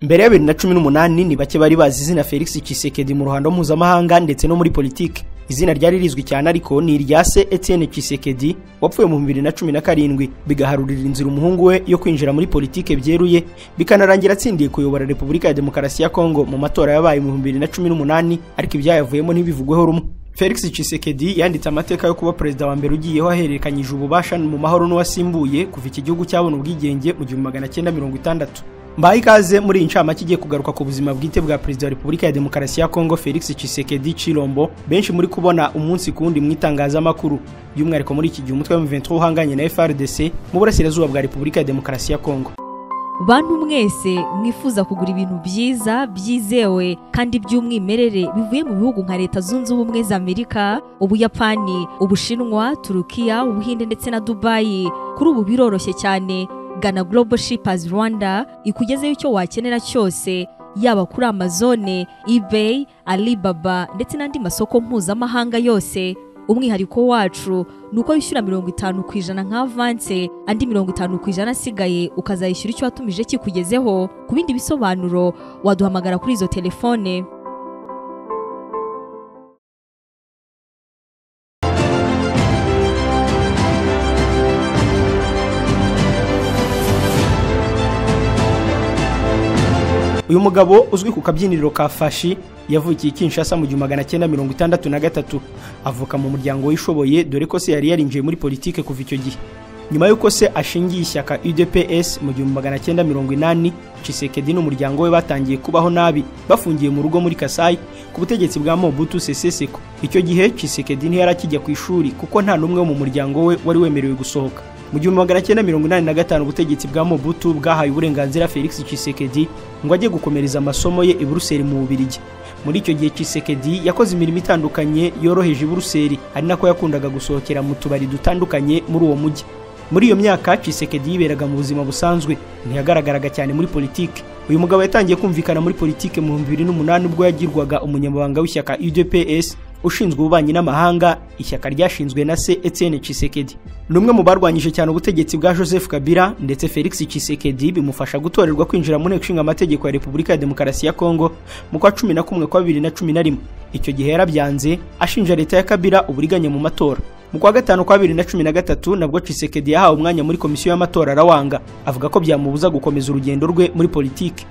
Mbere ya 2018 ni bake bari bazi izina Felix Tshisekedi mu ruhando mpuzamahanga ndetse no muri politike. Izina ryari rizwi cyane ariko ni irya se Etienne Tshisekedi wapfuye mu 2017, bigaharurira inzira umuhungu we yo kwinjira muri politike byeruye, bikanarangira atsindiye kuyobora Repubulika ya Demokarasi ya Kongo mu matora yabaye mu 2018, ariko ibyayavuyemo ntibivugweho rumwe. Felix Tshisekedi yanditse amateka yo kuba perezida wa mbere ugiyeho ahererekanyije ububasha mu mahoro n'uwasimbuye kuva iki gihugu cyabona ubwigenge mu 1960. Mbaye ikaze muri iyi ncamake igiye kugaruka ku buzima bwite bwa perezida wa Repubulika ya Demokarasi ya Kongo Felix Tshisekedi Tshilombo, benshi muri kubona umunsi kundi mu itangazamakuru, by'umwihariko muri iki gihe umutwe wa M23 uhanganye na FARDC mu burasirazuba bwa Repubulika ya Demokarasi ya Kongo. Bantu mwese mwifuza kugura ibintu byiza byizewe kandi by'umwimerere bivuye mu bihugu nka Leta Zunze Ubumwe za Amerika, Ubuyapani, Ubushinwa, Turukiya, Ubuhinde ndetse na Dubai, kuri ubu biroroshye cyane. Gana Global Shippers Rwanda ikugezeyo icyo wakenera cyose, yaba kuri Amazon, eBay, Alibaba ndetse n'andi masoko mpuzamahanga yose. Umwihariko wacu nuko wishyura 50% nka avance, andi 50% asigaye ukazayishyura icyo watumije kikugezeho. Ku bindi bisobanuro waduhamagara kuri izo telefone. Uyu mugabo uzwi ku kabyiniriro ka Fashi yavukiye Kinshasa mu 1963, avuka mu muryango wishoboye dore ko se yari yarinjiye muri politike kuva icyo gihe. Nyuma y'uko se ashingiye ishyaka UDPS mu 1980, Tshisekedi n'umuryango we batangiye kubaho nabi, bafungiye mu rugo muri Kasai ku butegetsi bwa Mobutu Sese Seko. Icyo gihe Tshisekedi ntiyari akijya ku ishuri kuko nta n'umwe wo mu muryango we wari wemerewe gusohoka. Mu 1985 ubutegetsi bwa Mobutu bwahaye uburenganzira Felix Tshisekedi ngo ajye gukomereza amasomo ye i Buruseli mu Bubiligi. Muri icyo gihe Tshisekedi yakoze imirimo itandukanye yoroheje i Buruseli, ari nako yakundaga gusohokera mu tubari dutandukanye muri uwo mujyi. Muri iyo myaka Tshisekedi yiberaga mu buzima busanzwe, ntiyagaragaraga cyane muri politike. Uyu mugabo yatangiye kumvikana muri politike mu 2008 ubwo yagirwaga umunyamabanga w'ishyaka UDPS ushinzwe ububanyi n'amahanga, ishyaka ryashinzwe na se Etienne Tshisekedi. Ni umwe mu barwanyije cyane ubutegetsi bwa Joseph Kabila, ndetse Felix Tshisekedi bimufasha gutorerwa kwinjira mu nteko ishinga amategeko ya Repubulika ya Demokarasi ya Kongo mu kwa 11 kwa 2011. Icyo gihe yarabyanze ashinja leta ya Kabila uburiganya mu matora. Mu kwa gatanu kwa 2013 nabwo Tshisekedi yahawe umwanya muri komisiyo y'amatora arawanga, avuga ko byamubuza gukomeza urugendo rwe muri politike.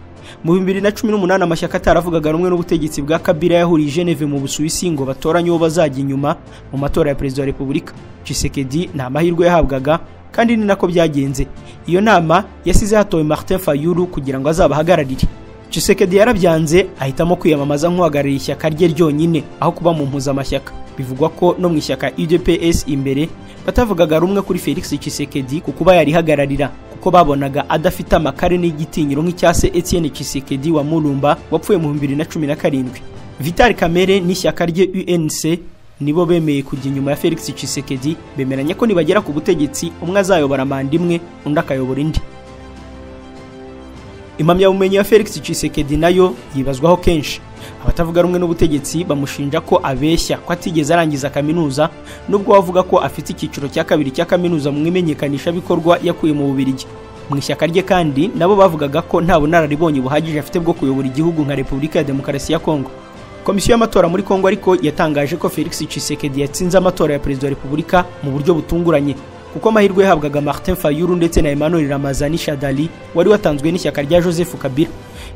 Mu 2018 amashyaka ataravugaga rumwe n'ubutegetsi bwa Kabila yahuriye Geneve mu Busuwisi ngo batoranye uwo bazajya inyuma mu matora ya perezida wa Repubulika. Tshisekedi nta mahirwe yahabwaga kandi ni nako byagenze. Iyo nama yasize hatowe Martin Fayulu kugira ngo azabahagararire. Tshisekedi yarabyanze ahitamo kwiyamamaza nk'uhagarariye ishyaka rye ryonyine aho kuba mu mpuzamashyaka. Bivugwa ko no mu ishyaka UDPS imbere batavugaga rumwe kuri Felix Tshisekedi ku kuba yarihagararira, kuko babonaga adafite amakare n'igitinyiro nk'icyase Etienne Tshisekedi wa Mulumba wapfuye mu 2017. Vital Kamerhe n'ishyaka rye UNC nibo bemeye kujya inyuma ya Felix Tshisekedi, bemeranya ko nibagera ku butegetsi umwe azayobora manda imwe undi akayobora indi. Impamyabumenyi ya Felix Tshisekedi nayo yibazwaho kenshi. Abatavuga rumwe n'ubutegetsi bamushinja ko abeshya, ko atigeze arangiza kaminuza, nubwo bavuga ko afite icyiciro cya kabiri cya kaminuza mu imenyekanishabikorwa yakuye mu Bubiligi. Mu ishyaka rye kandi nabo bavugaga ko nta bunararibonye buhagije afite bwo kuyobora igihugu nka Repubulika ya Demokarasi ya Kongo. Komisiyo y'amatora muri Kongo ariko yatangaje ko Felix Tshisekedi yatsinze amatora ya perezida wa Repubulika mu buryo butunguranye, kuko amahirwe yahabwaga Martin Fayulu ndetse na Emmanuel Ramazani Shadali wari watanzwe n'ishyaka rya Joseph Kabila.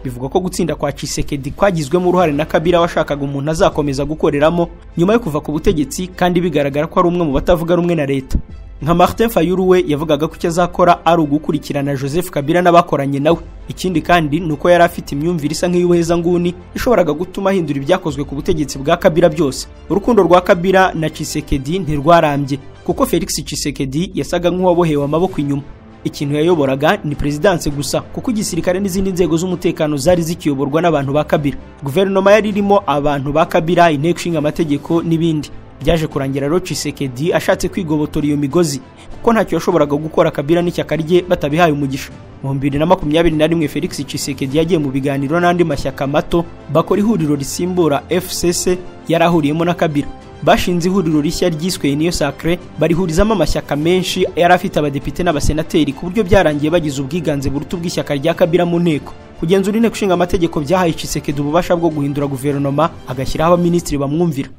Bivugwa ko gutsinda kwa Tshisekedi kwagizwemo uruhare na Kabila washakaga umuntu azakomeza gukoreramo nyuma yo kuva ku butegetsi, kandi bigaragara ko ari umwe mu batavuga rumwe na leta. Nka Martin Fayulu we yavugaga ko icyo azakora ari ugukurikirana Joseph Kabila n'abakoranye nawe. Ikindi kandi ni uko yari afite imyumvire isa nk'iy'ubuhezanguni ishoboraga gutuma ahindura ibyakozwe ku butegetsi bwa Kabila byose. Urukundo rwa Kabila na Tshisekedi ntirwarambye, kuko Felix Tshisekedi yasaga nk'uwabohewe amaboko inyuma. Ikintu yayoboraga ni perezidanse gusa, kuko igisirikare n'izindi nzego z'umutekano zari zikiyoborwa n'abantu ba Kabila. Guverinoma yari irimo abantu ba Kabila, inteko ishinga amategeko n'ibindi. Byaje kurangira rero Tshisekedi ashatse kwigobotora iyo migozi, kuko ntacyo yashoboraga gukora Kabila n'ishyaka rye batabihaye umugisha. Mu 2021 Felix Tshisekedi yagiye mu biganiro n'andi mashyaka mato bakora ihuriro risimbura FCC yarahuriyemo na Kabila. Bashinze ihuriro rishya ryiswe Union Sacrée, barihurizamo amashyaka menshi yari afite abadepite n'abasenateri, ku buryo byarangiye bagize ubwiganze buruta ubw'ishyaka rya Kabila mu nteko. Kugenzura inteko ishinga amategeko byahaye Tshisekedi ububasha bwo guhindura guverinoma agashyiraho abaminisitiri bamwumvira.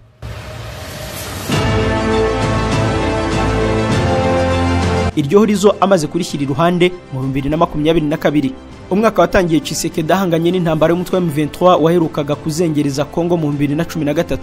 Iryo horizo amaze kurishyira iruhande mu 2022, umwaka watangiye Tshisekedi ahanganye n'intambara y'umutwe wa M23 waherukaga kuzengereza Kongo mu 2013.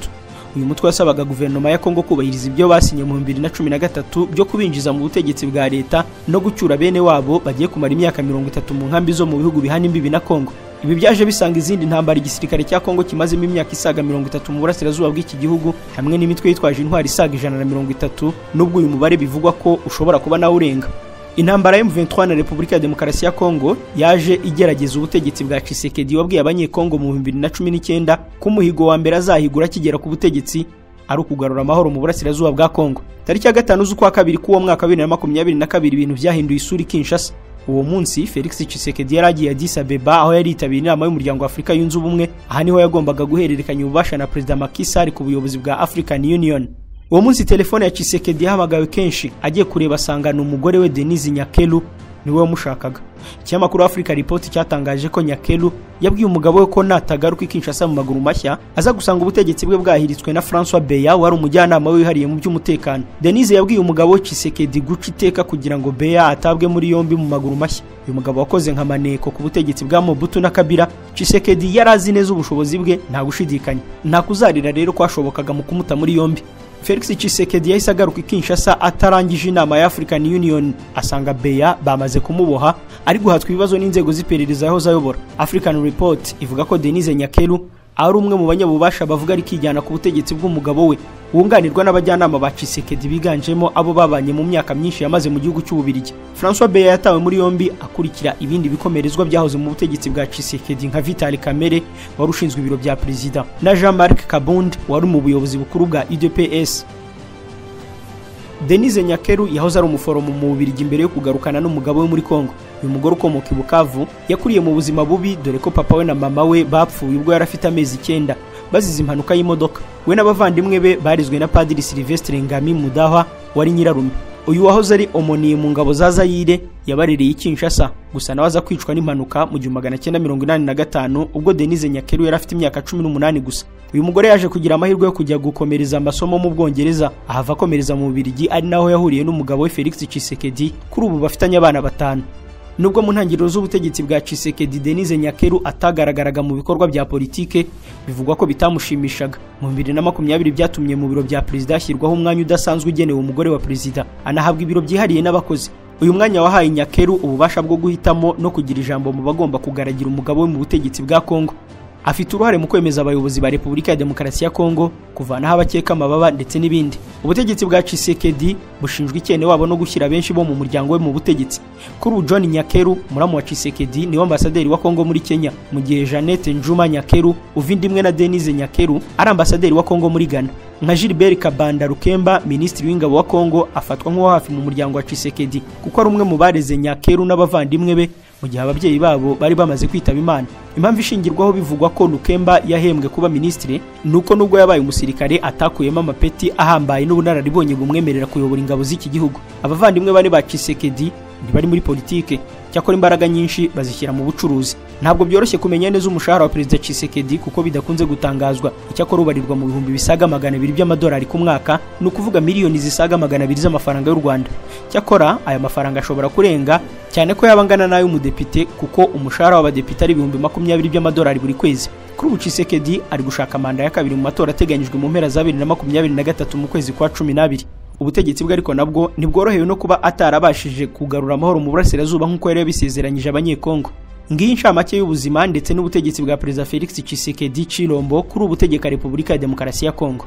Uyu mutwe wasabaga guverinoma ya Kongo kubahiriza ibyo basinye mu 2013 byo kubinjiza mu butegetsi bwa leta no gucyura bene wabo bagiye kumara imyaka 30 mu nkambi zo mu bihugu bihana imbibi na Kongo. Ibi byaje bisanga izindi ntambara igisirikare cya Kongo kimazemo imyaka isaga 30 mu burasirazuba bw'iki gihugu, hamwe n'imitwe yitwaje intwari isaga 130, nubwo uyu mubare bivugwa ko ushobora kuba nawe urenga. Intambara ya M23 na Repubulika ya Demokarasi ya Kongo yaje igerageza ubutegetsi bwa Tshisekedi wabwiye abanyekongo mu 2019 ko umuhigo wa mbere azahigura kigera ku butegetsi ari ukugarura amahoro mu burasirazuba bwa Kongo. Tariki ya 5 z'ukwa kabiri k'uwo mwaka 2022 ibintu byahinduye isura Kinshasa. Uwo munsi Felix Tshisekedi yari agiye Addis Abeba aho yari yitabiriye inama y'umuryango wa Afurika yunze ubumwe. Aha niho yagombaga guhererekanya ububasha na Perezida Macky Sall ku buyobozi bwa African Union. Uwo munsi telefone ya Tshisekedi yahamagawe kenshi, agiye kureba asanga ni umugore we Denise Nyakeru niwe wamushakaga. Ikinyamakuru Africa Report cyatangaje ko Nyakeru yabwiye umugabo we ko natagaruka i Kinshasa mu maguru mashya aza gusanga ubutegetsi bwe bwahiritswe na François Beya wari umujyanama wihariye mu by'umutekano. Denise yabwiye umugabo we Tshisekedi guca iteka kugira ngo Beya atabwe muri yombi mu maguru mashya. Uyu mugabo wakoze nka maneko ku butegetsi bwa Mobutu na Kabila, Tshisekedi yari azi neza ubushobozi bwe nta gushidikanya. Nta kuzarira rero kwashobokaga mu kumuta muri yombi. Felix Tshisekedi yahise agaruka i Kinshasa atarangije inama ya African Union, asanga Beya bamaze kumuboha ari guhatwa ibibazo n'inzego z'iperereza yahoze ayobora. African Report ivuga ko Denise Nyakeru ari umwe mu banyabubasha bavuga ari kijyana ku butegetsi bw'umugabo we, wunganirwa n'abajyanama ba Tshisekedi biganjemo abo babanye mu myaka myinshi yamaze mu gihugu cy'Ububiligi. François Beya yatawe muri yombi akurikira ibindi bikomerezwa byahoze mu butegetsi bwa Tshisekedi nka Vital Kamerhe wari ushinzwe ibiro bya perezida na Jean-Marc Kabund wari mu buyobozi bukuru bwa UDPS. Denise Nyakeru yahoze ari umuforomo mu Bubiligi mbere yo kugarukana n'umugabo we muri Kongo. Uyu mugore ukomoka i Bukavu yakuriye mu buzima bubi dore ko papa we na mama we bapfuye ubwo yari afite amezi 9 bazize impanuka y'imodoka. We n'abavandimwe be barizwe na Padiri Sylvestre Ngami Mudahwa wari nyirarume. Uyu wahoze ari omoniye mu ngabo za Zaire yabaririye i Kinshasa, gusa nawe aza kwicwa n'impanuka mu 1985 ubwo Denise Nyakeru yari afite imyaka 18 gusa. Uyu mugore yaje kugira amahirwe yo kujya gukomereza amasomo mu Bwongereza, ahava akomereza mu Bubiligi ari naho yahuriye n'umugabo we Felix Tshisekedi, kuri ubu bafitanye abana 5. Nubwo mu ntangiriro z'ubutegetsi bwa Tshisekedi Denise Nyakeru atagaragaraga mu bikorwa bya politike, bivugwa ko bitamushimishaga. Mu 2020 byatumye mu biro bya perezida hashyirwaho umwanya udasanzwe ugenewe umugore wa perezida, anahabwa ibiro byihariye n'abakozi. Uyu mwanya wahaye Nyakeru ububasha bwo guhitamo no kugira ijambo mu bagomba kugaragira umugabo we mu butegetsi bwa Kongo. Afite uruhare mu kwemeza abayobozi ba Repubulika ya Demokarasi ya Kongo, kuvanaho abakeka amababa ndetse n'ibindi. Ubutegetsi bwa Tshisekedi bushinjwa ikene wabo no gushyira benshi bo mu muryango we mu butegetsi. Kuri ubu John Nyakeru muramu wa Tshisekedi niwe ambasaderi wa Kongo muri Kenya, mu gihe Jeannette Njuma Nyakeru uvindimwe na Denise Nyakeru ari ambasaderi wa Kongo muri Ghana. Nka Gilbert Kabanda Rukemba, minisitiri w'ingabo wa Kongo, afatwa nk'uwo hafi mu muryango wa Tshisekedi kuko ari umwe mu bareze Nyakeru n'abavandimwe be mu gihe ababyeyi babo bari bamaze kwitaba Imana. Impamvu ishingirwaho bivugwa ko Lukemba yahembwe kuba minisitiri nuko nubwo yabaye umusirikare atakuyemo amapeti ahambaye n'ubunararibonye bumwemerera kuyobora ingabo z'iki gihugu. Abavandimwe bane ba Tshisekedi ntibari muri politike, cyakora imbaraga nyinshi bazishyira mu bucuruzi. Ntabwo byoroshye kumenya neza umushahara wa Perezida Tshisekedi kuko bidakunze gutangazwa. Icyakora ubarirwa mu bihumbi bisaga 200 by'amadolari ku mwaka, ni ukuvuga miliyoni zisaga 200 z'amafaranga y'u Rwanda. Cyakora aya mafaranga ashobora kurenga cyane ko yaba angana n'ay'umudepite kuko umushahara w'abadepite ari 20,000 by'amadolari buri kwezi. Kuri ubu Tshisekedi ari gushaka manda ya kabiri mu matora ateganyijwe mu mpera za 2023 mu kwezi kwa 12. Ubutegetsi bwe ariko nabwo ntibworohewe no kuba atarabashije kugarura amahoro mu burasirazuba nk'uko yari yabisezeranyije abanyekongo. Ngiyi inshamake y'ubuzima ndetse n'ubutegetsi bwa Perezida Felix Tshisekedi Tshilombo kuri ubu utegeka Repubulika ya Demokarasi ya Kongo.